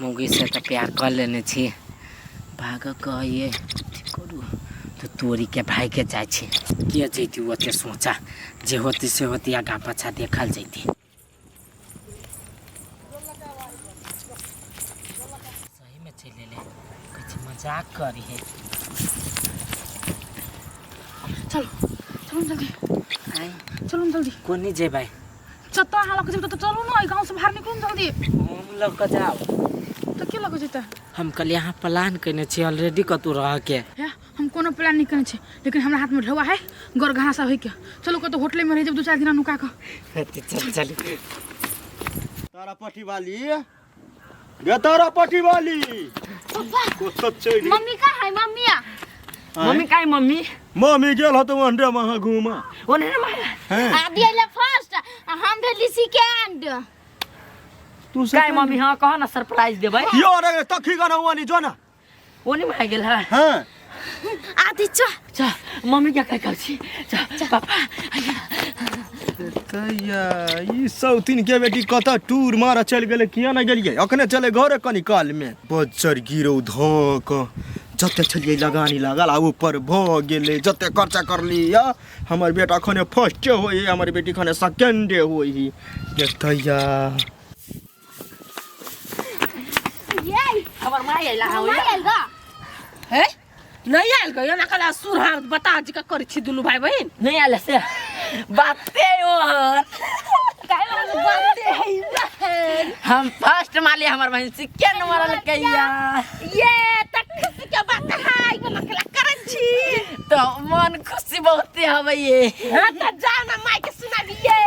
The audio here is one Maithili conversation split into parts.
मौगीसँ तऽ प्यार कऽ लेने छी भागऽ कहैए कथी करू तऽ तोरीके भागिके जाइ छी के जैती ओते सोचा जे होती से होती आगाँ पाछाँ देखल जैती सहीमे चलि एलै कहै छी मजाक करी है चलो चलू ने जल्दी। आँय चलू ने जल्दी। कोनी जेबै? जतऽ अहाँ लऽ कऽ जेबै ततऽ चलू ने, एहि गाँवसँ बाहर निकलू ने जल्दी। हम लऽ कऽ जाउ तऽ के लऽ कऽ जेतै? हम कहलियै अहाँ प्लान केने छी ऑलरेडी कतहु रहऽके। हे, हम कोनो प्लान नहि केने छी, लेकिन हमरा हाथमे ढौआ है गर घास होइके। चलू कतहु होटलेमे रहि जेबै 2-4 दिना नुका कऽ। चल चल। तारा पट्टी वाली गे, तारा पट्टी वाली। पप्पा। कतऽ चलि? मम्मी कहाँ है? मम्मी आ। मम्मी काय मम्मी? मम्मी गेल हतो ओन्डे वहाँ घूमा। ओने माया। हैं। आदि अइले फर्स्ट आ हम भेली सेकेंड। तू काय मम्मी? हां, कह ना, सरप्राइज देबै। यो रे तखी गाना वाली जो ना। ओने माया गेल है। हां। आदि चल। चल मम्मी क्या कह छी, चल पापा। तैया ई सौतीन के बेटी कतऽ टूर मारऽ चलि गेलै? किया नहि गेलियै? अखने चले घरे कनी काल में बज्जर गिरौ धऽ कऽ। जते छलियै लगानी लागल आ ऊपर भऽ गेलै, जते खर्चा करली या हमर बेटा खने फर्स्टे होइ है, हमर बेटी खने सेकेंडे होइ है। गे तैया ये हमर माय अइला। हां। माय आयल गा। हे, नहीं आयल गयो ना कला सुरहार बता जी का करै छी दुनू भाई बहिन। नहीं आयल से बाते ओहन। काहे बाते है? हम फर्स्ट माली, हमर बहन सेकेंड मारल कैया। ये त खुशी के बात है, कोना कला करै छी। तो मन खुशी बहुते हवे ये। हां, त जाओ ना माय के सुनाबिए,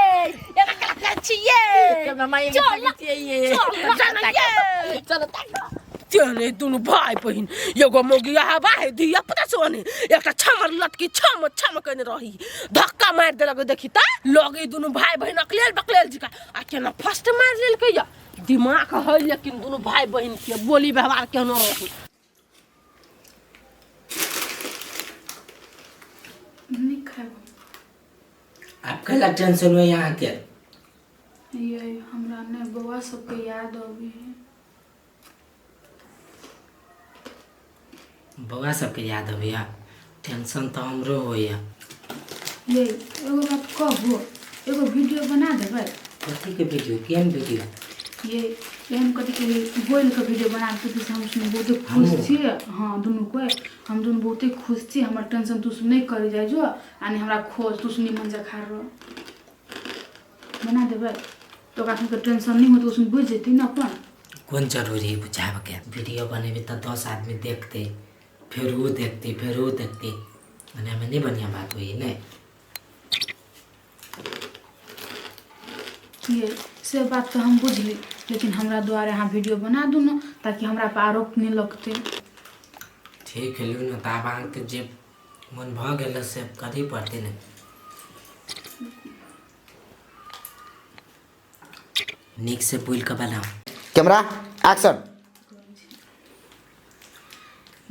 एना कला करै छी ये। तो माई के सुनाबिए ये। चल ना ये, चलो तक तेने दुनू भाई बहिन एगो मौगी हवा है धिया पुता सोने एकटा छमर लटकी छम छम केने रही, धक्का मारि देलक। देखी त लगे दुनू भाई बहिन अकलेल बकलेल जिका आ केना फर्स्ट मारि लेलकै। या दिमाग है, लेकिन दुनू भाई बहिन के बोली व्यवहार केहनो रही। नहीं खाएब। आप कैला टेंशन हुए यहाँ के? ये हमरा ने बौआ सबके याद अबै है। बौआ सबके याद अबैया? टेंशन तऽ हमरो होइया। ये एगो बात कहू, एगो वीडियो बना देबै? कथीके वीडियो? केहन वीडियो? ये एहन कथी के बोल के वीडियो बना के, से हम सुन बहुते खुश हमहूँ? छियै। हाँ, दुनू कोइ हम दुनू बहुते खुश छी। हमर टेंशन तू सब नहि करी जाइ जो आ नहि हमरा खोज, तू सब निमन जखा रह। बना देबै तऽ ओकरा सबके टेंशन नहि होतै, ओ सब बुझि जेतै ने अपन। कोन जरूरी है बुझाबके? वीडियो बनेबै तऽ 10 आदमी देखतै, फेर ओ देखतै, फेर ओ देखतै, मने हमें नहीं बढ़िया बात हुई नहीं। ये से बात तऽ हम बुझली, लेकिन हमरा दुआरे अहाँ वीडियो बना दू ने ताकि हमरा पर आरोप नहि लगतै। ठीक है, लियौ ने तऽ आब अहाँके जे मन भऽ गेल से करही पड़तै ने। नीक से बोलि कऽ बनाउ। Camera action.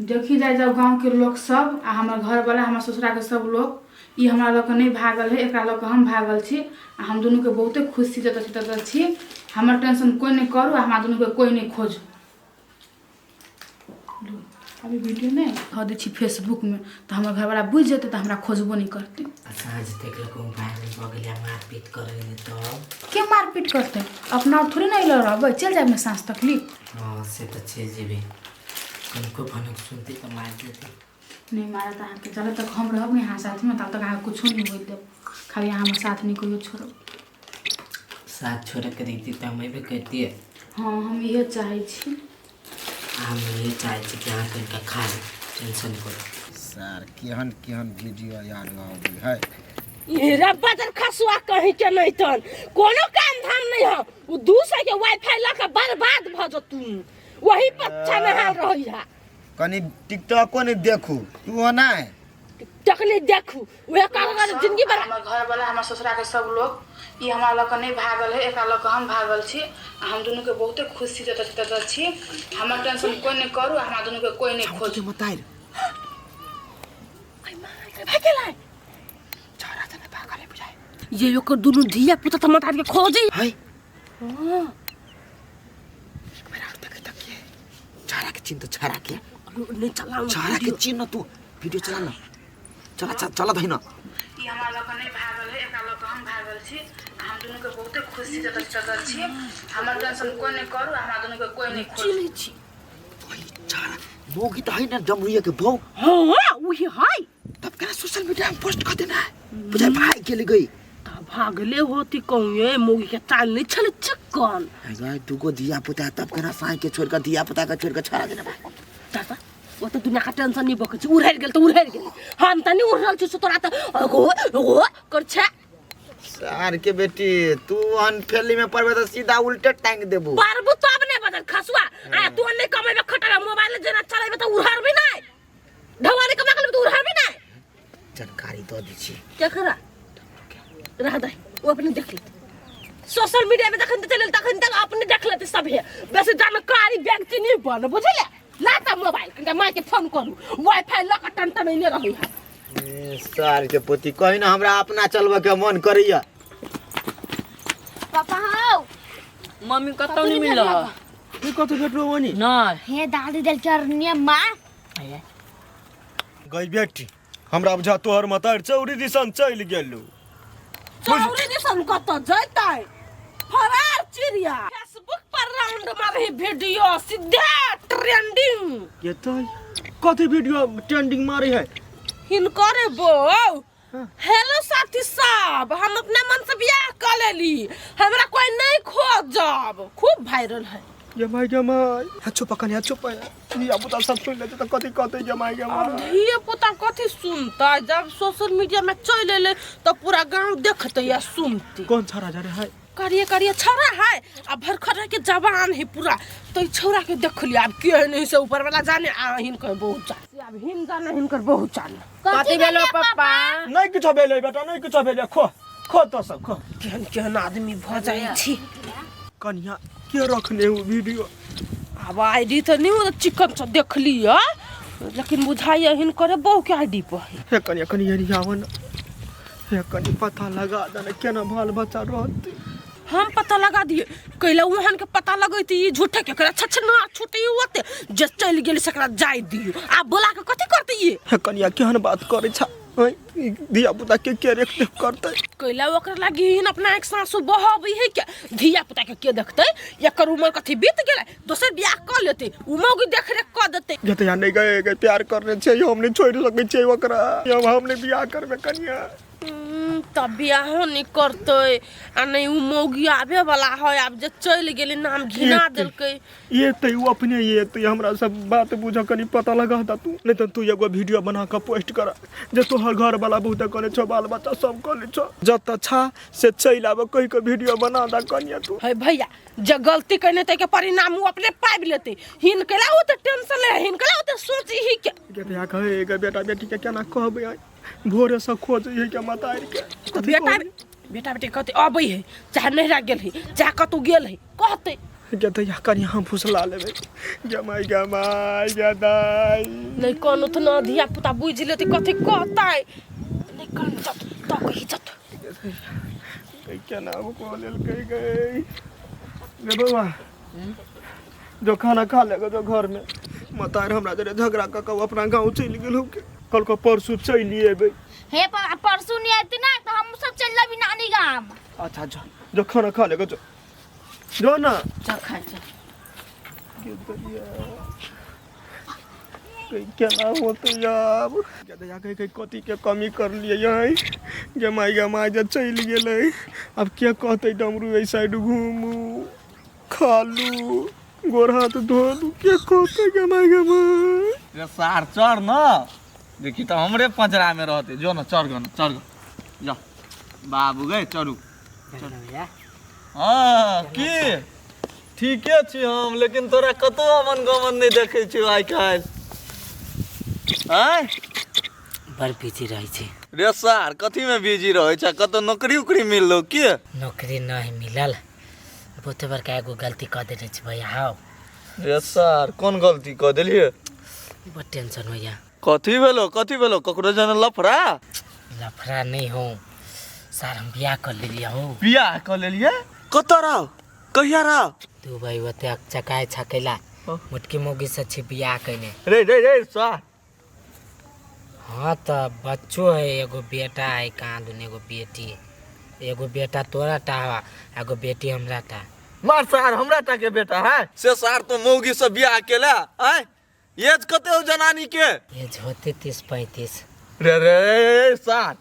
देखी जाइ जाउ गाँवके लोक सब आ हमर घरवला, हमर ससुराके सब लोक, ई हमरा लऽ कऽ नहि भागल है, एकरा लऽ कऽ हम भागल छी आ हम दुनूके बहुते खुश छी। जतऽ छी ततऽ छी। हमर टेंशन कोइ नहि करू आ हमरा दुनूके कोइ नहि खोजू। अभी वीडियो नहि धऽ दै छी फेसबुकमे तऽ हमर घरवला बुझि जेतै तऽ हमरा खोजबो नहि करतै। आ साँझ तक लऽ वायरल भऽ गेलै आ मारपीट करै तऽ? के मारपीट करतै? अपना थोड़े ने अइलो रहबै, चलि जायब ने साँझ तकली। हँ, से तऽ चलि जेबै, कनिको भनक सुनतै तऽ मारि देतै। नहि मारत अहाँके। जब तक हम रहब ने अहाँ साथमे तब तक अहाँके कुछो नहि होइत देब। खाली अहाँ हमर साथ नहि कहियो छोड़ब। साथ छोड़ैके रहितै तऽ हम अयबे करितियै। हँ, हम इहे चाहै छी। आ हम इहे चाहै छी कि अहाँ कनिका खा ली, टेंशन करू। सर, केहन केहन वीडियो याद आबै है। ये रब्बा दर खसुआ कहीं के नहीं तन कोनो काम धाम नहीं हो। उ 200 के वाईफाई लऽ के बर्बाद भऽ जतू, वही पर छनहाल रही है। कनि टिकटॉको नहि देखू तू ओना है। टिकटॉक नहीं देखू, उहे कारण जिंदगी भर। हमर घरवला, हमर ससुराके सब लोक, ई हमरा लऽ कऽ नहि भागल है, एकरा लऽ कऽ हम भागल छी आ हम दुनूके बहुते खुश छी। जतऽ छी ततऽ छी। हमर टेंशन कोइ नहि करू आ हमरा दुनूके कोइ नहि खोजू। ये ओकर दुनू धिया पुता तऽ मतार के खोजे है। छाड़ा के चिन्ह त छाड़ा के नहीं चलाओ छाड़ा के चिन्ह तू वीडियो चला न चला चला चला दही न। ई हमरा लऽ कऽ नहि भागल है, एकरा लऽ कऽ हम भागल छी। आ हम दुनूके बहुते खुशी जतऽ चलल छी। हमर टेंशन कोइ नहि करू, हमरा दुनूके कोइ नहि खोजू। चिन्है छी ओही छाड़ा मौगी त है न डमरुया के बहू। हाँ वही है। तब केना सोशल मीडिया में पोस्ट कर देना है बुझाइ भाग गेल गई। त भागले होती कहूँ मौगी के चाल नहीं छले चिकन। अरे दुगो धिया पुता तब केना साई के छोड़ के धिया पुता के छोड़ के छाड़ा देना भाई। चाचा वो तो दुनिया का टेंशन नहीं बकै छै, उड़ैर गेल त उड़ैर गेल, हम त नहीं उड़ल छी से तोरा त गो गो कर छै। सार के बेटी तू अनफेली में पड़बे त सीधा उल्टे टांग देबू। पारबू तब ने बदल खसुआ आ तू नहीं कमेबे खटबे मोबाइल जेना चलेबे त उड़ारबी नहीं, ढवानी कमा के लेबे त उड़ारबी नहीं। जानकारी दऽ दै छी केकरा रह दे, वो अपने देख लेते सोशल मीडिया में जखन चलल तखन तक अपने देख लेते सब है। वैसे जानकारी व्यक्ति नहीं बन बुझले। लाता मोबाइल कनिटा माय के फोन करू, वाईफाई लऽ कऽ टन टन एने रहै है। ए, सार के पोती कही ना हमरा अपना चलबे के मन करैया। पापा हौ मम्मी कतौ नहीं मिलल। ई कतौ भेटलो ओनी? नहीं। हे दादी देल चरनिया माँ। गई बेटी हमरा बुझा तोहर मतार चौरी दिसन चलि गेलू। चौरी दिसन कतौ जैतै फरार चिड़िया। फेसबुक पर राउंड मारे वीडियो सीधे ट्रेंडिंग। ये तो कथी वीडियो ट्रेंडिंग मारे है? हिनकर बो हेलो साथी साहब, हम अपना मन से बियाह कर लेली, हमरा कोई नहीं खोजब। खूब वायरल है। ये माय गे my अच्छो पकन अच्छो पाया धिया पुता सब सुन लेते त कथी कहते ये माय गे अब my. धिया पुता कथी सुनता, जब सोशल मीडिया में चल एले तो पूरा गांव देखते या सुनते। कौन छाड़ा जा रे है? करिए करिए छौड़ा है आ भरखर के जवान है पूरा, तो ई छौड़ा के देख लिया अब के नहीं से ऊपर वाला जाने आ हिनकर बहुत जाने, अब हिन जाने हिनकर बहुत जाने। कथी भेलो पप्पा? नहीं किछो भेलै बेटा, नहीं किछो भेलै, खो खो तो सब खो। केहन केहन आदमी भ जाइ छी। कन्या के रखने हो वीडियो? अब आईडी तो नहीं हो चिकन से देख लिया, लेकिन बुझाइए हिनकर बहु के आईडी पर है। हे कन्या कन्या रियावन हे कन्या पता लगा देने केना बाल बच्चा रहते। हम पता लगा दिए कैला वहां के पता लगैती ई झूठे के एकरा छछ ना छुटी होते जे चल गेल सकरा जाय दियो। आ बोला के कथि करते ये? हे कन्या केहन बात करै छ? धिया पुता के रेख देख करते? कैला ओकरा लागी हिन अपना एक सासु बहबी है के धिया पुता के देखते, एकर उमर कथि बीत गेलै दोसर बियाह क लेते, उ मौगी देख रेख क देते। ये तो यहाँ नहीं गए गए प्यार करने छे, हम नहीं छोड़ सकै छे ओकरा, हम नहीं बियाह करबे कन्या। तब बियाहो नहीं करते आ नहीं उ मौगी आबे वाला है, आब जे चल गेलै नाम घिना देलकै। ये तो उ अपने ये तो हमरा सब बात बुझ कनी पता लगा ता तू, नहीं तो तू एगो वीडियो बना के पोस्ट कर जे तोहर घर वाला बहुत करे छो, बाल बच्चा सब करे छो, जत अच्छा से चल आबे कहि के वीडियो बना दा कन्या तू। हे भैया जे गलती कने ते के परिणाम उ अपने पाबि लेते, हिन केला ओ त टेंशन ले, हिन केला ओ त सोची ही के। के भैया कहे के बेटा बेटी के केना कहबै, आई भोरे से खोज है के माता के बेटा बेटा बेटी कहते अबै है, चाहे नहिरा गेल है चाहे कतौ गेल है कहते। के तो यहाँ कनी हम फुसला लेबै गमाई गमाई गदाई। नहीं कोनो त न धिया पुता बुझि लेते कथि कहतै, नहीं कन जत त कहि जत केना को लेल कहि गई गे बौआ जो खाना खा लेगा जो घर में मतार हमरा जरे झगड़ा क के अपना गांव चलि गेल हो के कल को परसू चलि एबै। हे परसू नहीं आते ना तो हम सब चल जाबी नानी गाम। अच्छा अच्छा जो खाना खा लेगा जो जो ना जा खा जा। केना होते यार जदया कहि कहि कथी के कमी कर लिए गमाई गमाई जे चलि गेलै। अब के कहतै डमरू एहि साइड घूमू खालू गोर हाथ धोलू, के कहतै गमाई गमाई? रे सार चढ़ न देखी तो हमरे पंजरा में रहते, जो न चढ़ गन चढ़ गन जा बाबू गए चढ़ू। हाँ की ठीके छी हम, लेकिन तोरा कतौ अमन गमन नहीं देखे छी आइ काल्हि। आँय बड़ बिजी रहै छी रे सार, कथी में बिजी रहै छ? कतौ नौकरी उकरी मिललो की? नौकरी नहीं मिलल, बहुते बड़का एगो गलती कऽ देने छी भैया। हौ रे सार कोन गलती कऽ देलियै? बड़ टेंशन होइया। कथी भेलो कथी भेलो? ककरो जन लफड़ा? लफड़ा नहीं हो सार, हम बियाह कर लेलियै। हो बियाह कर लेलियै? कतऽ रहो कहिया रहो? दुबई ओते चकाय छकेला मोटकी मौगी से छी बियाह कयने। रे रे रे सार। हाँ तऽ बच्चो है, एगो बेटा है कहाँ दुन, एगो बेटी, एगो बेटा तोरा टा हवा, एगो बेटी हमरा टा। मार सार हमरा टा के बेटा है से सार तो मौगी से बियाह केला। आय एज कते हो जनानी के? एज होते 30-35। रे रे रे सार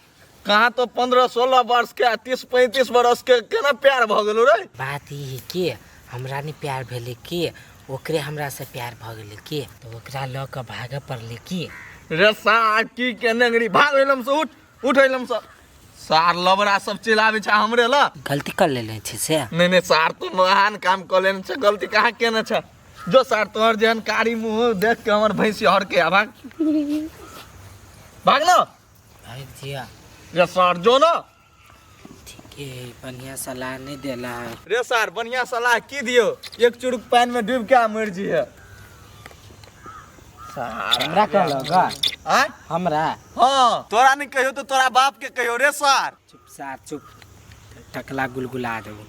कहाँ तो 15-16 वर्ष के 30-35 वर्ष के केना प्यार भ गेलो रे? बात ई है कि हमरा नहीं प्यार भेलै कि ओकरे हमरा से प्यार भ गेलै कि तो ओकरा लऽ कऽ भागऽ पड़लै कि। रे सार की के नेंगरी भाग एलम से, उठ उठ एलम से। सार लबड़ा सब चलि आबै छै हमरे ल। गलती कर लेने छी से? नहीं नहीं सार तू महान काम कर लेने छै, गलती कहाँ केने छै? जो सार तोहर जेहन कारी मुँह देख के हमर भैंसी हर के आ भाग भाग न भाग जिया। रे सार जो न। ठीक है, बढ़िया सलाह नहीं देला है। रे सार बढ़िया सलाह की दियो, एक चुरुक पानि में डूब के आ मर जी है। हमरा कहलक आय हमरा? हाँ तोरा नहीं कहियो तो तोरा बाप के कहियो। रे सार चुप सार चुप, टकला गुलगुला देबो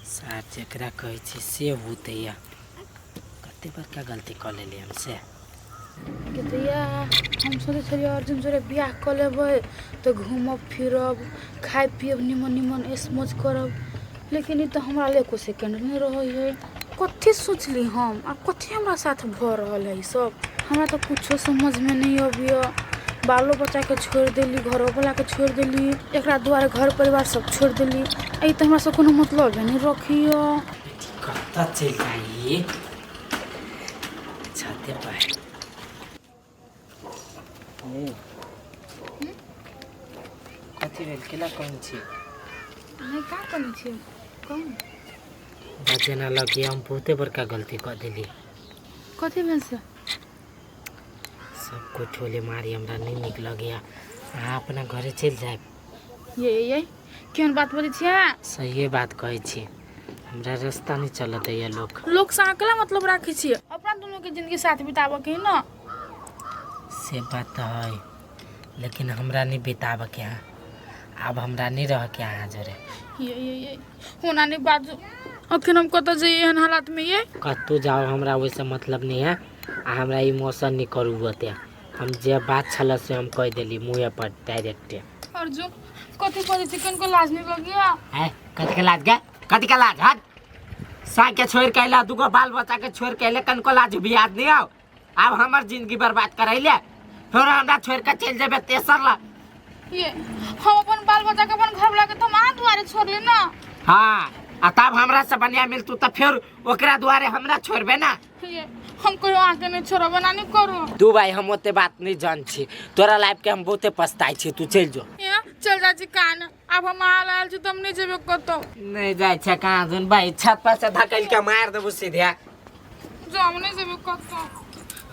सार। जकरा कहै छी से होतैया। कते बड़का गलती कऽ लेलियै हम से। कहतैया हम सोचै छलियै अर्जुन जोरे बियाह कऽ लेबै तऽ घूमब फिरब खाय पियब निमन निमन ऐश मौज करब, लेकिन ई तऽ हमरा लए एको सेकेंड नहि रहै है। कथी सोचली हम आ कथी हमरा साथ भऽ रहल है ई सब, हमरा तऽ कुछो समझमे नहि अबैया। बालो बच्चाके छोड़ि देली, घरोवलाके छोड़ि देली, एकरा दुआरे घर परिवार सब छोड़ि देली, ई तऽ हमरा से कोनो मतलब नहि रखैया। कतऽ चलि जाइ छते पर? कथी भेल? केला कोन छी? नहि का करै छियै कहू। जेना लगिए हम बहुते बड़का गलती कऽ देली। कथी भेल से? सब कोइ ठोले मारी हमरा नहीं नीक लगैया। अहाँ अपना घरे चलि जायब। ये ये केहन बात बजै छियै? सहिए बात कहै छी, हमरा रास्ता नहीं चलऽ दैया लोक। लोक से अहाँ मतलब राखै छियै? अपना दुनू के जिंदगी साथ बिताबऽ के है न। से बात तऽ है, लेकिन हमरा नहीं बिताबऽ के है, आब हमरा नहीं रह के अहाँ जोरे। ये ये ये होना नहीं बाजू, अखन हम कतऽ जइयै एहन हालात में? ये कतहु जाओ हमरा ओहिसँ मतलब नहीं है। आ हमरा इमोशन नहीं करू ओते, हम जे बात छल से हम कहि देली मुँहे पर डायरेक्टे। अर्जुन कथी बजै छी? कनको लाज नहीं लगैया? है कथी के लाज गे? कथी के लाज? हट साग के छोड़ि के अयला, दूगो बाल बच्चा के छोड़ि के अयले, कनको लाज भी याद नहीं आओ? आब हमर जिंदगी बर्बाद करैले फिर हमरा छोड़ि के चलि जेबै तेसर ला। ये हम अपन बाल बच्चा के अपन घर वाला के तो अहाँ दुआरे छोड़ली ना। हाँ आ तब हमरा से बढ़िया मिलतू तऽ फिर ओकरा दुआरे हमरा छोड़बे ना। ये हम कहियो अहाँके नहीं छोड़ब, एना नहीं करू। तू भाई हम ओते बात नहीं जान छी, तोरा लाइफ के हम बहुते पछताइ छी, तू चलि जो। ये चल जा छी कान, आब हम अहाँ लए आयल छी तऽ हम नहीं जेबै कतौ। नहीं जाइ छै कहाँ जुन भाई, छत पर से धकेल के मार देबू सीधे। जो हम नहीं जेबै कतौ,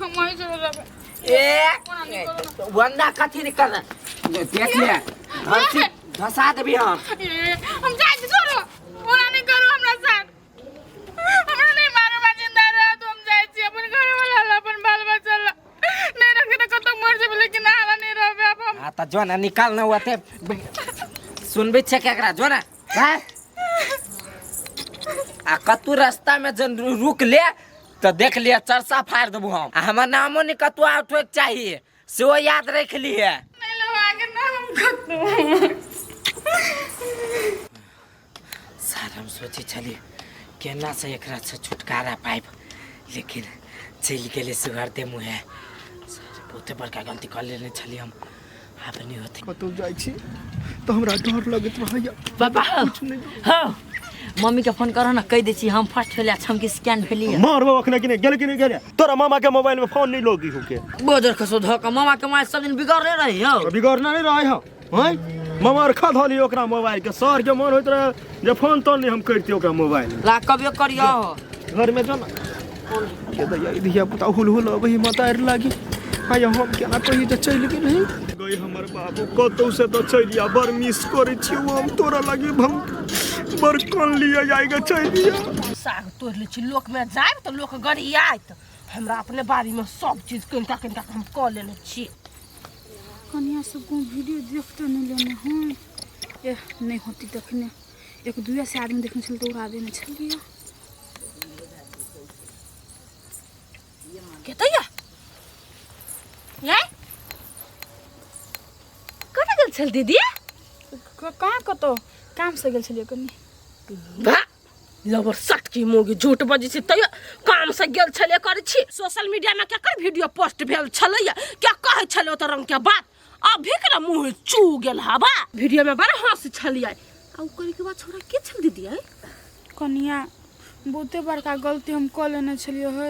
हम वहीं चल रहबै। ए वंदा कथी नहीं कर देख ले, धरती धसा देबी हम। ये हम जाइ छी, छोड़ो ओना नहीं करू हमरा साथ, हमरा नहीं मारू, बा जिंदा रह तो हम जाइ छी अपन घर वाला ला, अपन बाल बच्चा ला। नहीं रखे तऽ कतौ मर जेबै, लेकिन अहाँ ला नहीं रहबै आब हम। हाँ तऽ जो ना निकाल ना ओते सुनबै छै केकरा, जो ना हैं? आ कतू रास्ता में जन रुक ले तो देख लिया चरसा फाड़ देबू हम। आ हमर नामो नहीं कतू आउट होइके चाहिए, सेहो याद रख लिए। नहीं लो आगे ना हम कतौ। सर हम सोचै छलियै केना से एकरा से छुटकारा पाइब, लेकिन चलि गेलै सुघरते मुँहे। सर बहुते बड़का गलती कऽ लेने छलियै हम, आब नहीं होतै। कतौ जाइ छी तऽ हमरा डर लगैत रहैया। पापा हाँ मम्मी के फोन करो ना, कहि दै छी हम फर्स्ट भेलियै, हम कि सेकेंड भेलियै। मारबो अखने कि नहीं गेल कि नहीं गेल? तोरा मामा के मोबाइल में फोन नहीं लोगी होके। बोजर खसो धो के मामा के माय सब दिन बिगड़ले रही हो। बिगड़ना नहीं रहे हो हैं? मामा रखा धली ओकरा मोबाइल के, सर के मन होइत रहे जे फोन तोन नहीं हम करती ओकरा मोबाइल में। ला कभियो करियो घर में जो ना के दैया ई धिया पुता हुल हुल अबही मतार लागी। आय हम केना कही जे चलि गेल है गई हमर बाबू कतौ से तो चलि आ, बड़ मिस करै छी हम तोरा लागी, हम बड़ कन लिया जाएगा चलि आ। साग तोड़ि लै छी, लोक में जायब तऽ लोक गरियाइत, हमरा अपने बाड़ी में सब चीज कनिटा कनिटा हम कऽ लेने छी। कनिया सब को वीडियो देखते नहीं लेने हैं, ए नहीं होती देखने, एक दुए से आदमी देखने छल तो उड़ा देने छलिए। केतैया ये कतऽ गेल छल दीदी? कहाँ कतौ काम से गेल छलियै कनि। बा लबर सटकी मोगी झूठ बजै छी तैयो काम से गेल छलै करै छी। सोशल मीडिया में केकर वीडियो पोस्ट भेल छलैया, क्या कहै छलै ओत रंग के बात, अभी के मुँह चू गेल हवा। वीडियो में बड़ा हंस छलियै। आ उ करे के बाद छोरा के छल दीदी? है कनिया बहुते बड़का गलती हम कऽ लेने छलियै है,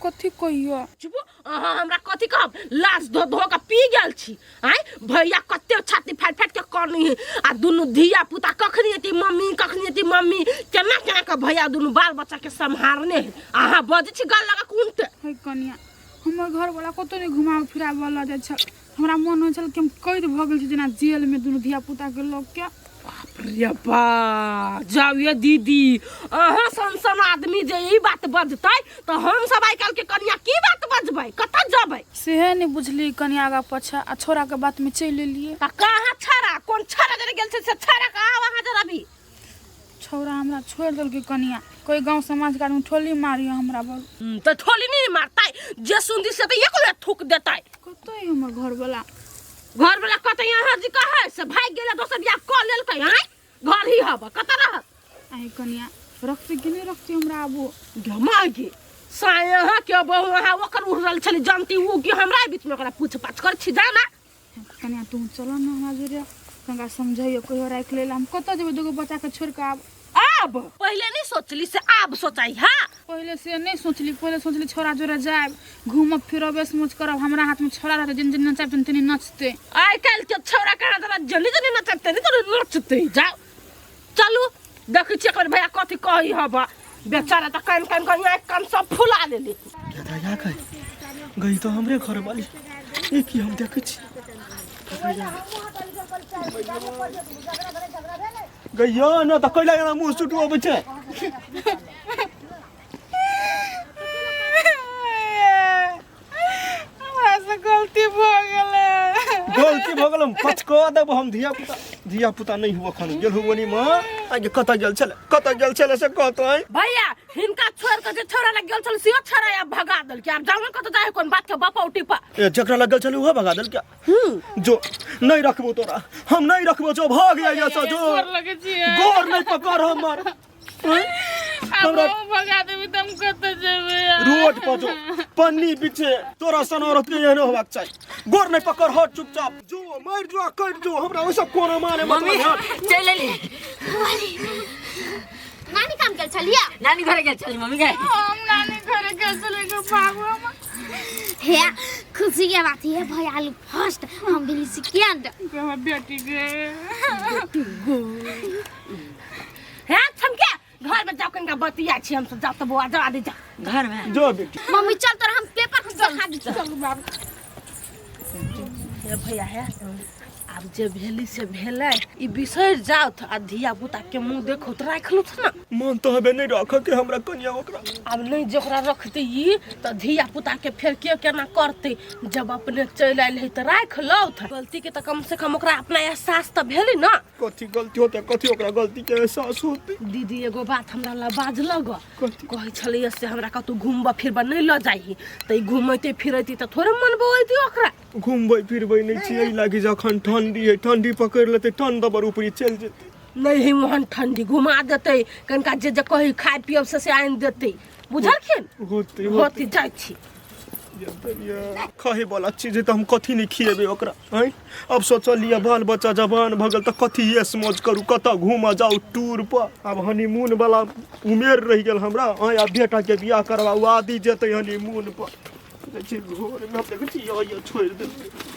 कथी कहियो? चुप, अहाँ हमरा कथी कहब, लाज धो धो के पी गेल छी। आँय भैया कते छाती फाटि फाटि के कनी है, आ दुनू धिया पुता कखनी एती मम्मी कखनी एती मम्मी, केना केना के भैया दुनू बाल बच्चा के सम्हारने है। अहाँ बजै छी गल लगा कुनते। है कनिया हमर घरवाला कतौ नहि घुमाबै फिराबै लऽ जाइ छल, हमरा मन होइ छल कि हम कैद भऽ गेल छी जेना जेल में दुनू धिया पुता के लऽ के। बाप रे बा, जाउ ये दीदी, अहाँ सन सन आदमी जे ई बात बजतै तऽ हम सब आइ काल्हि के कनिया की बात बजबै, कतऽ जबै? सेहे नहि बुझली कनिया आगा पाछा, आ छोरा के बात में चलि एलियै। तऽ कहाँ छड़ा, कोन छड़ा जरे गेल छै से छड़ा कहाँ अहाँ जरा भी? छौड़ा हमरा छोड़ि देलकै कनिया, कोई गांव समाज के आदमी ठोली मारी हमरा बल। तऽ ठोली नहि मारतै, जे सुनती से तऽ एक बेर थूक देतै। कतऽ है हमर घरवाला? घरवाला कतऽ यहाँ जी कहै से भागि गेलै, दोसर बियाह कऽ लेलकै। आँय घर ही हब कतऽ रहत? आइ कनिया रखतै कि नहि रखतै हमरा आबो? मागे साय अहाँ के बहु अहाँ ओकर उड़ल छली जानती उ कि हमरा बीच में ओकरा पूछ पाछ कर छी जाना। कनिया तू चल ना हमरा जोरे, तनका समझाइयो कहियो राखि लेल, हम कतऽ जेबै दूगो बच्चा के छोड़ि कऽ आब? आब पहिले नहीं सोचली से आब सोचाई। हाँ पहिले से नहीं सोचली, पहिले सोचली छोरा जोरे जायब घूमब फिरब ऐश मौज करब, हमरा हाथ में छोरा रहतै, जिन जिन नचाब तिन नचतै। आइ काल्हि के छोरा कहाँ जरा जल्दी जल्दी नचतै नहीं तो नचतै। जाओ चलू देखै छियै एकर भैया कथी कहै हब, बेचारा तऽ कान कान कान आँखि कान सब फुला लेली। दादा गई गई तो हमरे घर वाली ए की हम देखै छी गइयो न तऽ कैला एना मुँह सुटू अबै छै? हमरा से गलती भऽ गेलै। गलती भऽ गेल, हम पचका देब हम। धिया पुता धिया पुता नहीं हुआ खन गेल हुआ माँ आगे कतऽ गेल छलै, कतऽ गेल छलै से कहतै? भैया हिनका छोड़ के जे छोरा लग गेल छल सेहो छोरा आब भगा देलकै, आब जाउ ने कतऽ जाय कोन बात के बपौटी पर। ए जकरा लग गेल छलै उहो भगा देलकै। जो नहीं रखबो तोरा, हम नहीं रखबो, जो भाग जाइए से जो गोर नहीं पकड़ हमर। हमरा भगा देबी त हम कतऽ जेबै? रोड पर जो पन्नी पीछे तोरा सन औरत के एहनो होबाक चाही। गोर नहीं पकड़, हट चुपचाप जो मर जो कट जो, हमरा ओइ सब कोनो माने मम्मी मतलब हट। चल एली। नानी काम गेल छलियै? नानी घरे गेल छली मम्मी गे। हम नानी घरे गेल छलियै गे बाबू। हे खुशी के बात है भैया आलू फर्स्ट, हम भेली सेकेंड। हमर बेटी गे। हे छमके घर में जाओ कनिका बतिया छी हम सब, जाओ तऽ बौआ जाओ आदि जा घर में जो बेटी। मम्मी चल तोरा हम पेपर देखा दी। चल बाबू। हे भैया हे आब जे भेली से भेलै, ई बिसरि जाउ आ धिया पुता के मुँह देखो तऽ राखि लुथ ना। मन तऽ हबे नहीं रख के हमरा कनिया ओकरा। आब नहीं जे ओकरा रखतै ई तऽ धिया पुता के फेर के केना करतै? जब अपने चलि आयल है तऽ राखि लौथ, गलती के तऽ कम से कम ओकरा अपना एहसास तऽ भेलै ना। कथी गलती होतै, कथी ओकरा गलती के एहसास होतै? दीदी एगो बात हमरा लग बाजलक, कथी? कहै छलैया से हमरा कतौ घुमबऽ फिरबऽ नहि लऽ जाही, तऽ ई घुमैते फिरैती तऽ थोड़े मन बौऐती ओकरा। घुमबै फिरबै नहि छी एहि लागी जखन ठंडी है, ठंडी पकड़ि लेतै ठंड दबर ऊपरी चलि जेतै। नहि है ओहन ठंडी, घुमा देतै कनिका, जे जे कही खाय पियब से आनि देतै, बुझलखिन? होतै होती जाइ छी। खाए वाला चीज है तऽ हम कथी नहि खिएबै ओकरा? आँय अब सोचलियै बाल बच्चा जवान भऽ गेल तऽ कथी ऐश मौज करू, कतऽ घूमऽ जाउ टूर पर, आब हनीमून वाला उमेर रहि गेल हमरा। आँय आब बेटाके बियाह करबाउ, आदि जेतै हनीमून पर। जाइ छी घरमे, हम देखै छी यऽ छोड़ि देलकै।